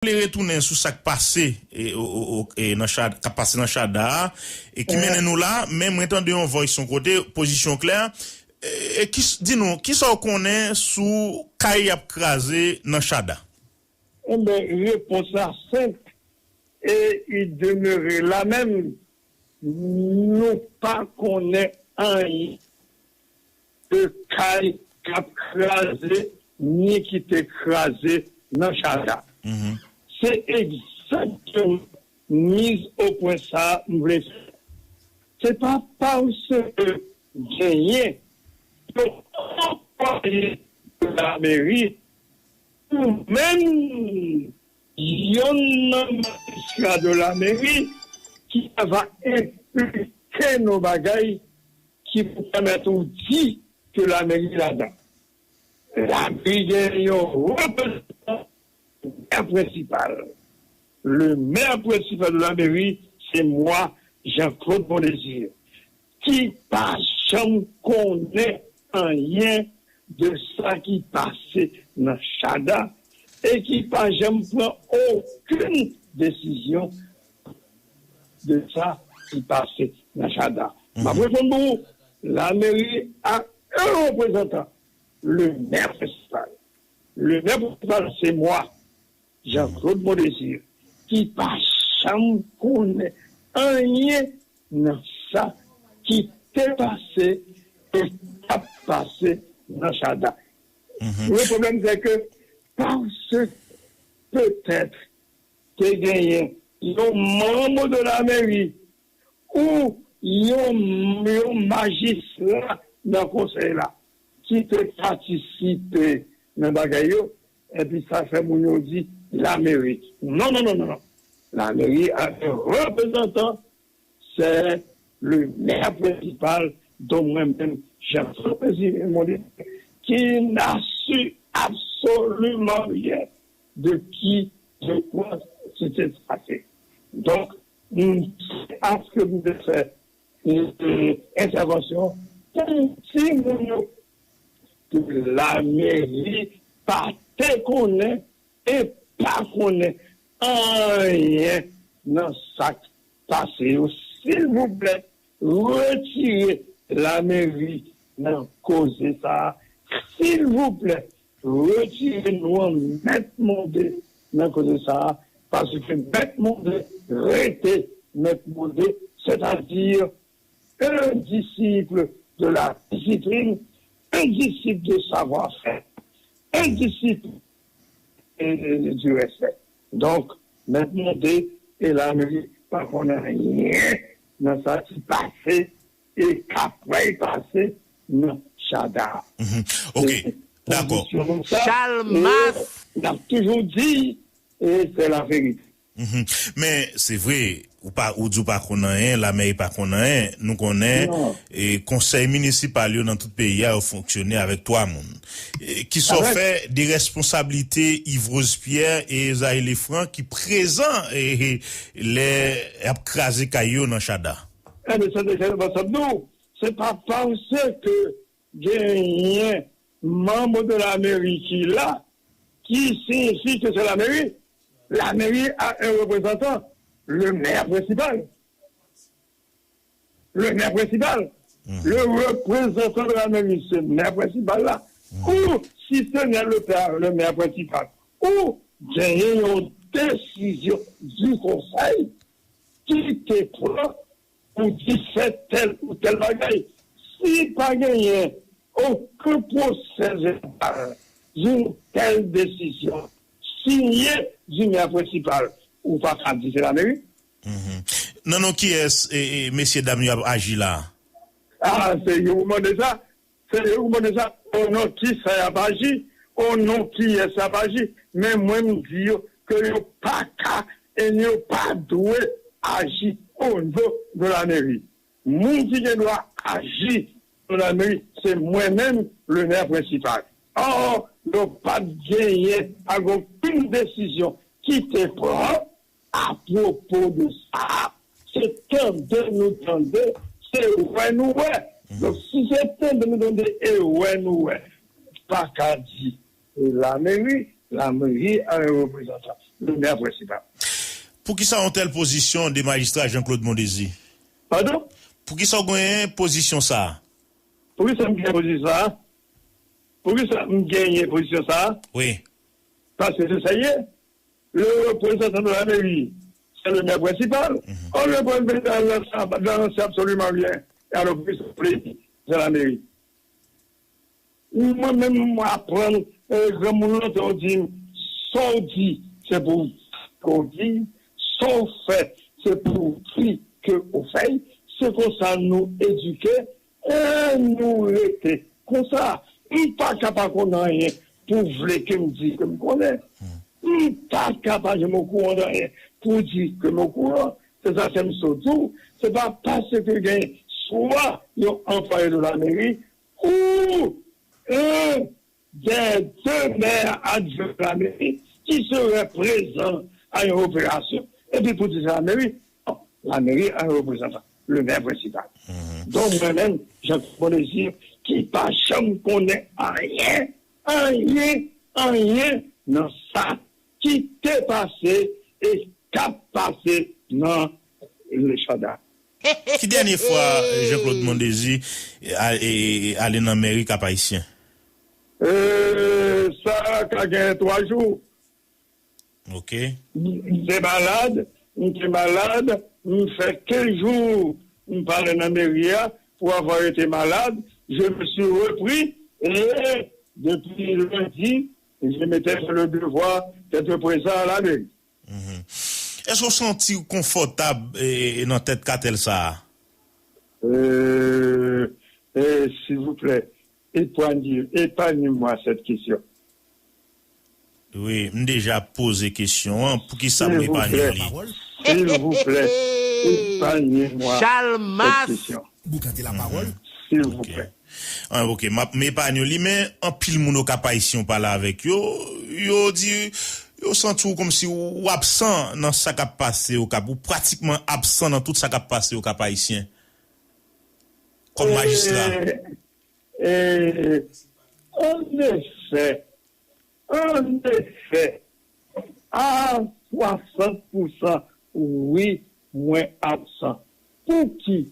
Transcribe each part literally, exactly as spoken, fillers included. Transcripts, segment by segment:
vle retounen sou sa k pase e, o, o, o, e, nan Chad-, k ap pase nan Chada a, e ki mennen nou la, men mwen tande yon voice yon kote, pozisyon klè. E, e ki, di nou, kisa w konnen sou kay y ap kraze nan Chada? Enben, repons la senp e i demere la menm. Nou pa konnen anyen de kay k ap kraze ni ki te kraze nan Chada. Se egzakteman miz o pwen sa a m vle fè. Se pa paske genyen yon anplwaye de lameri ou menm yonn nan majistra de lameri ki ta va enplike nan bagay ki pou pèmèt ou di ke lameri ladan. Lameri gen yon reprezantan, mè prensipal. Le mè prensipal de lameri, se mwa, Jean-Claude Mondésir, ki pa janm konnen anyen de sa ki pase nan Chada e ki pa janm pran okenn desizyon de sa ki pase nan Chada. M ap reponn pou ou, lameri a yon reprezantan, le mè prensipal. Le mè prensipal, se mwa, Jean-Claude Mondésir, ki pa janm konnen anyen nan sa ki te pase e k ap pase nan Chada. Le pwoblèm se ke paske petèt te genyen yon manm de lameri ou yon, yon majistra nan konsèy la ki te patisipe nan bagay yo, epi sa fè moun yo di lameri. Non, non, non, non, non. Lameri a un reprezantan, se le mè prensipal, donk mwen menm, Jean-Claude Désiré Moïse, qui n'a su absolument rien de qui, de quoi c'était passé. Donk, m, se aske m te fè entèvansyon pou di moun yo ke lameri pa te konnen e pa konnen anyen nan sa k pase yo. Silvouplè, retire lameri nan koze sa a. Silvouplè, retire non Mèt Mondé nan koze sa a, paske Mèt Mondé rete Mèt Mondé, sètadi un disciple de la discipline, un disciple de savoir-faire, un disciple du respect. Donk, Mèt Mondé e lameri pa konn anyen nan sa ki pase e k ap pral pase nan Chada. Ok, dakò. Chalmas. N ap toujou di, e se laverite. Men, se vre, ou pa, ou di w pa konn anyen, lameri pa konn anyen. Nou konnen e, konsèy minisipal yo nan tout peyi a, yo fonksyone avèk twa moun. E, kisa w fè de responsablite Yvrose Pierre e Ezaïe Lefranc ki prezan e, e, lè y ap kraze kay yo nan Chada? Enben, se deja yo pa sa nou. Se pa paske genyen manm de lameri ki la ki siyifi ke se lameri. Lameri a un reprezantan, le mè prensipal. Le mè prensipal. Le reprezantan de lameri, se mè prensipal la. Ou, si se nè le pè, le mè prensipal. Ou, genyen yon desizyon di konsèy ki te pran pou di fè tèl ou tèl bagay. Si pa genyen okenn pwosè vèbal d'une telle décision siyen di mè prensipal, ou pa ka di se lameri. Nan non kiyès e, e, mesye dam yo ap aji la a? A, se yo pou mande sa. Se yo pou mande sa. O non kisa y ap aji? O non kiyès y ap aji? Men mwen, m di yo ke yo pa ka e yo pa dwe aji o non de lameri. Moun ki gen dwa aji nan lameri, se mwen menm, le mè prensipal. Or, nou pa t genyen okenn desizyon ki te pran apwopo de sa. Se tande nou tande, se wè nou wè. Donk, si se tande nou tande e wè nou wè, pa ka di lameri, lameri a un reprezantan. le maire principal. Poukisa yon tèl pozisyon de majistra Jean-Claude Mondésir? Padon? Poukisa w genyen pozisyon sa a? Poukisa m gen pozisyon sa a? Poukisa m genyen pozisyon sa a? Wi. Paske se sa l ye. Le reprezantan de la meri, se le mè prensipal. An le reprezantan nan se absoliman ryen. E alò poukisa w vle di se la meri? Mwen menm mwen aprann granmoun lontan yo di m, sa w di se pou w di, sa w fè se pou w di ke w fè l. Se konsa nou edike e nou rete konsa. M pa ka pa konn anyen pou w vle ke m di ke m konnen. M pa ka pa janm okouran de anyen pou w di ke m okouran. Se sa fè m sot di w, se pa paske gen swa yon anplwaye de la meri ou un des deux maires adjoints de la mairie qui serait présent à une opération, epi pou di se la meri, non, la meri a yon reprezantan, le maire principal. Donk mwen menm, Jean Claude Monésir, ki pa janm konnen anyen, anyen, anyen nan sa ki te pase e k ap pase nan le Chada. Ki dènye fwa Jean Claude Mondésir ale nan meri Kap Ayisyen? Sa ka gen twa jou. Ok. M te malad, m te malad, m fè kenz jou m pa ale nan meri a pour avoir été malade. Je me suis repris et depuis lundi, je m'étais fait le devoir d'être présent à la mairie. Èske w santi w konfòtab nan tèt katèl sa a? Euh, euh, s'il vous plaît, épargnez, épargnez-moi cette question. Wi, m deja poze kesyon an, poukisa m epanye li? S'il vous plaît, épargnez-moi cette question. Boukante lapawòl. S'il vous plaît. Ah, ok, m ap m epanye li, men anpil moun Okap Ayisyen w pale avèk yo, yo di yo santi w kòmsi w absan nan sa k ap pase Okap, ou pratikman absan nan tout sa k ap pase Okap Ayisyen kòm majistra. Anefè, anefè, a swasant pousan, wi, mwen absan. Pouki?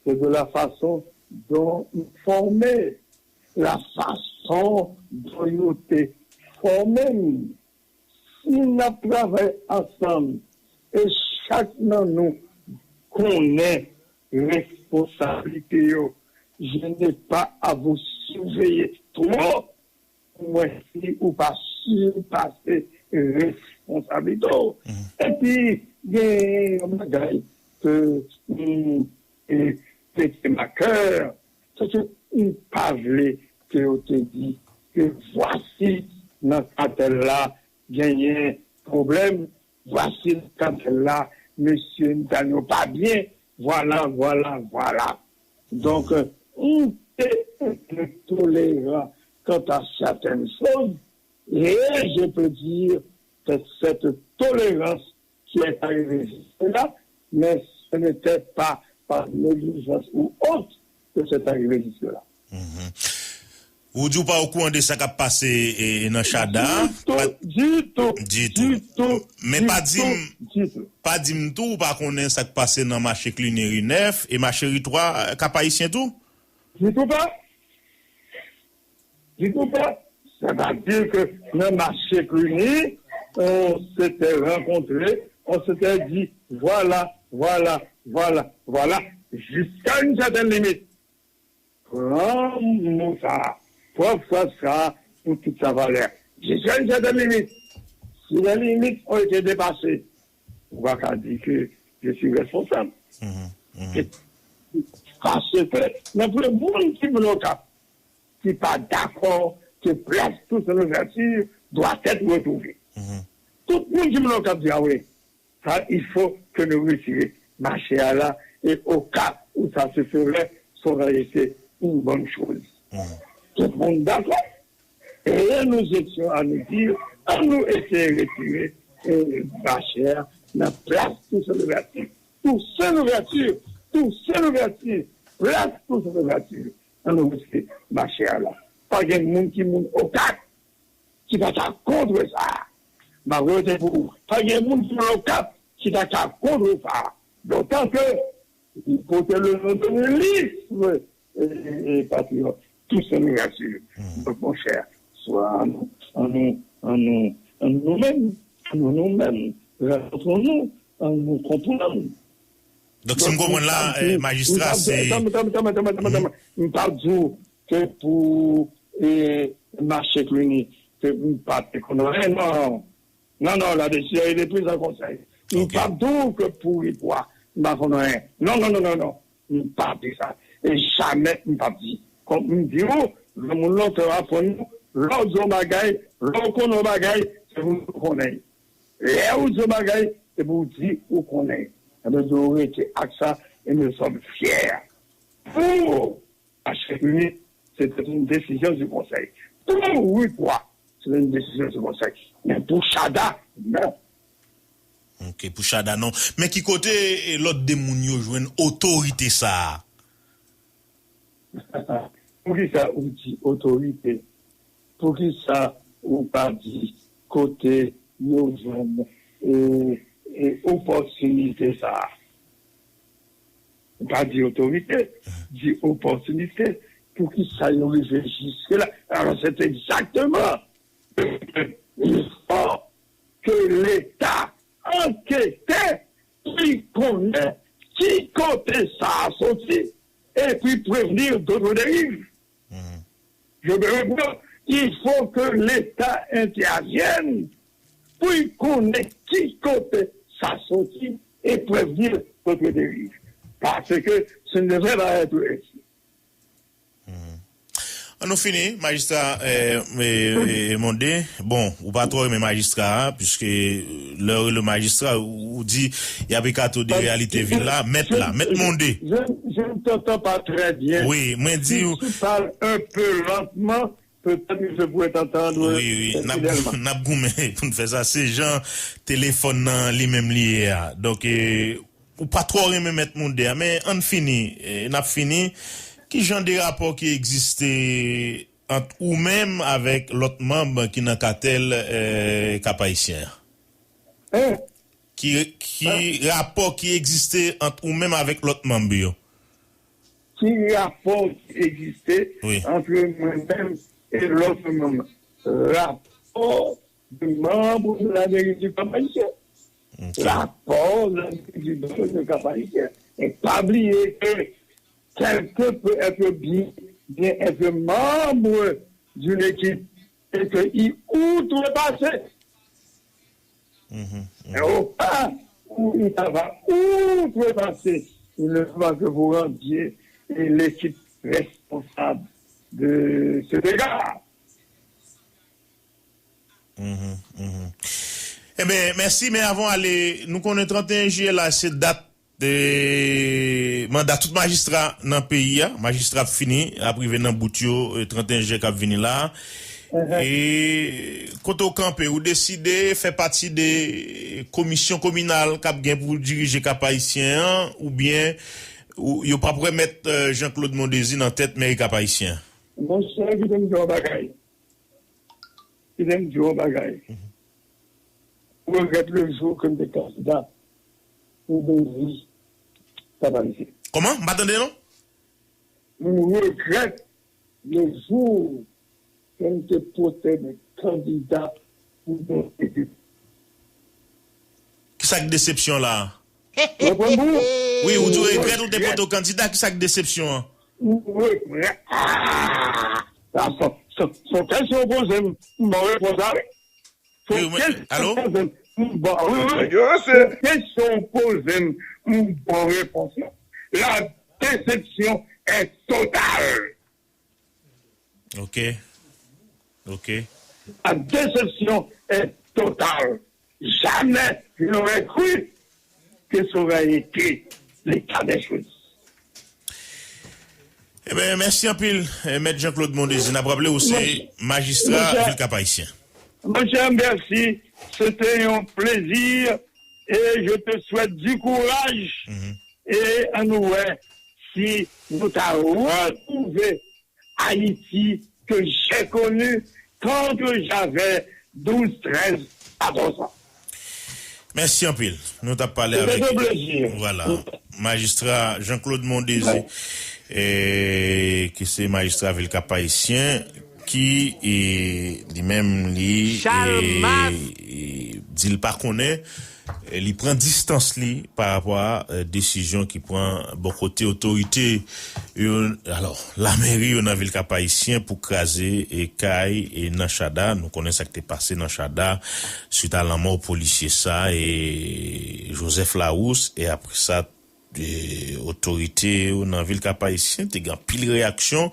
Se de la fason don m fòme, la fason don yo te fòme m. Si n ap travay ansanm e chak nan nou konnen responsablite yo, je n'ai pas à vous surveiller trop. Mwen si ou pa sipase responsablite w. Epi gen yon bagay ke m te te makè, se ke m pa vle ke yo te di ke vwasi nan katèl la genyen pwoblèm, vwasi nan katèl la mesye m tann yo pa byen, vwala vwala vwala. Donk m te enpe toleran kanta sètèn choz, e je peux dire que cette tolérance qui est arrivée jusque-là, mais ce n'était pas par négligence ou autre que c'est arrivé jusque-là. Ou di w pa okouran de sa k ap pase nan Chada? Ditou, ditou, ditou. Men pa di m, pa di m tou ou pa konnen sa k pase nan mache Cluny ri nèf e mache ri twa Kap Ayisyen tou? Ditou pa. Ditou pa. Sètadi ke nan mache Cluny, on s'était rencontré, on s'était dit, vwala, vwala, vwala, vwala, jiska yon sètèn limit. Pran mo sa a, pran fraz sa a pou tout sa valè. Jiska yon sètèn limit. Si les limites ont été dépassées, ou pa ka di ke je suis responsable. Paske nan premye moun ki bloka ki pa dakò ke plas Toussaint Louverture doit être retrouvé. Tout moun ki bloka ap di a wi, sa il faut que nou retire mache a la, e au cas où ça se ferait, ça aurait été une bonne chose. Tout moun dakò. Et nous étions à nous dire, an nou eseye retire mache a nan plas Toussaint Louverture. Toussaint Louverture, Toussaint Louverture, plas Toussaint Louverture. An nou retire mache a la. Pa gen moun ki moun Okap ki pa ta kont sa. M ap repete pou ou. Pa gen moun sou Lokap ki ta ka kontre sa. Dotan ke li pote le non de lis e, e, e patriyòt. Tous se nou asire. Donk, monchè, swa an nou, an nou, an nou, an nou menm, an nou, nou menm, rankontre nou, an nou konprann. Donk, si m konprann la, eh, majistra, se. Tanm, tanm, tanm, tanm, tanm, tanm. M pa di w ke pou, eh, mache Cluny, ke m pa te konn anyen, non. Non, non, la décision est prise en conseil. M Ok. p ap di w ke pou Ripwa, m pa konn anyen. Non, non, non, non, non. M p ap di sa. E jamè m p ap di. Kòm m di w, granmoun lontan yo aprann nou, lè w di yon bagay, lè w konnen yon bagay, se pou w konnen. Lè w di yon bagay, se pou w di ou konnen. Sa vle di w rete ak sa, e nou sòm fyè. Pou Achèk Ini, se te yon desizyon di konsèy. Pou Ripwa, se te yon desizyon di konsèy. Men pou Chada, non. Ok, pou Chada, non. Men ki kote, eh, lòt de moun yo jwenn otorite sa a? Poukisa ou di otorite? Poukisa ou pa di kote yo jwenn, eh, eh, opòtinite sa a? Ou pa di otorite, di opòtinite. Poukisa yo rive jiske la? Alò, se egzakteman efò ke Leta ankete, pou l konnen ki kote sa a soti, epi prevenir d'autres dérives. Je me reprends, il faut que l'État intervienne pou l konnen ki kote sa soti e prevenir d'autres dérives. Parce que ce ne devrait pas être ainsi. An nou fini, majistra eh, eh, eh, Monde. Bon, ou pa twò renmen majistra a, piske lè w rele majistra, ou di y ap ekato de reyalite vil la, mèt la, mèt Monde. Je, je ne t'entends pas très bien. Wi, mwen di. Si tu parles un peu lentement, peut-être que je pourrais t'entendre Wi, wi, n ap goumen pou n fè sa. Se jan telefòn nan li menm li ye a. Donk, eh, ou pa twò renmen mèt Monde a, men ann fini, eh, n ap fini. Ki jan de rapò ki egziste ant ou menm avèk lòt manm ki nan katèl eh, Kap Ayisyen an? Hein? Ki, ki rapò ki egziste ant ou menm avèk lòt manm yo? Ki rapò ki egziste ant mwen menm e lòt manm? Rapò de membre de la mairie du Cap Haïtien. Rapò de la mairie du Cap Haïtien. E pa bliye ke quelqu'un peut être bien, bien être membre d'une équipe et qu'il outrepasse. Mais au cas où il va outrepasser, il ne faut pas que vous rendiez l'équipe responsable de cet égard. Ebyen, mèsi, men avan ale, nou konnen trannteyen jiyè la se dat de manda tout majistra nan peyi a. Majistra ap fini, ap rive nan bout yo trannteyen jiyè k ap vini la. E kote w kanpe, ou deside fè pati de komisyon kominal k ap gen pou dirije Kap Ayisyen an, oubyen yo p ap remèt Jean Claude Mondésir nan tèt mèri Kap Ayisyen an? Monchè, kite m di w yon bagay. Kite m di w yon bagay. Ou regrèt le jou ke m te kandida pou meri Kap Ayisyen. Kòman? M pa tande non. M regrèt le jou ke m te pote m kandida pou meri. Kisa k desepsyon la? Reponn pou ou. Wi, ou di w regrèt ou te pote w kandida, kisa k desepsyon an? Ou regrèt. Ah! Sa se yon kesyon w poze m, m ba w repons la wi. Se yon kesyon w poze m, m ba w repons la. La déception est totale. Ok. Ok. La déception est totale. Jamais je n'aurais cru que ça aurait été l'état des choses. Ebyen, mèsi anpil, Mèt Jean Claude Mondésir. N ap raple ou se majistra vil Kap Ayisyen. Mon cher, merci. C'était un plaisir et je te souhaite du courage. Et ann wè si nou ta retrouve Ayiti que j'ai connue quand j'avais douze, treize, Avan sa. Mèsi anpil. Nou t ap pale avèk, vwala, majistra Jean Claude Mondésir, ki se majistra vil Kap Ayisyen, ki li menm li di l pa konnen, li pran distans li pa rapò a desizyon ki pran bò kote otorite yo, alò, lameri yo nan vil Kap Ayisyen pou kraze kay nan Chada. Nou konnen sa k te pase nan Chada swit a lanmò polisye sa, Joseph Larousse, e apre sa otorite yo nan vil Kap Ayisyen te gen anpil reyaksyon.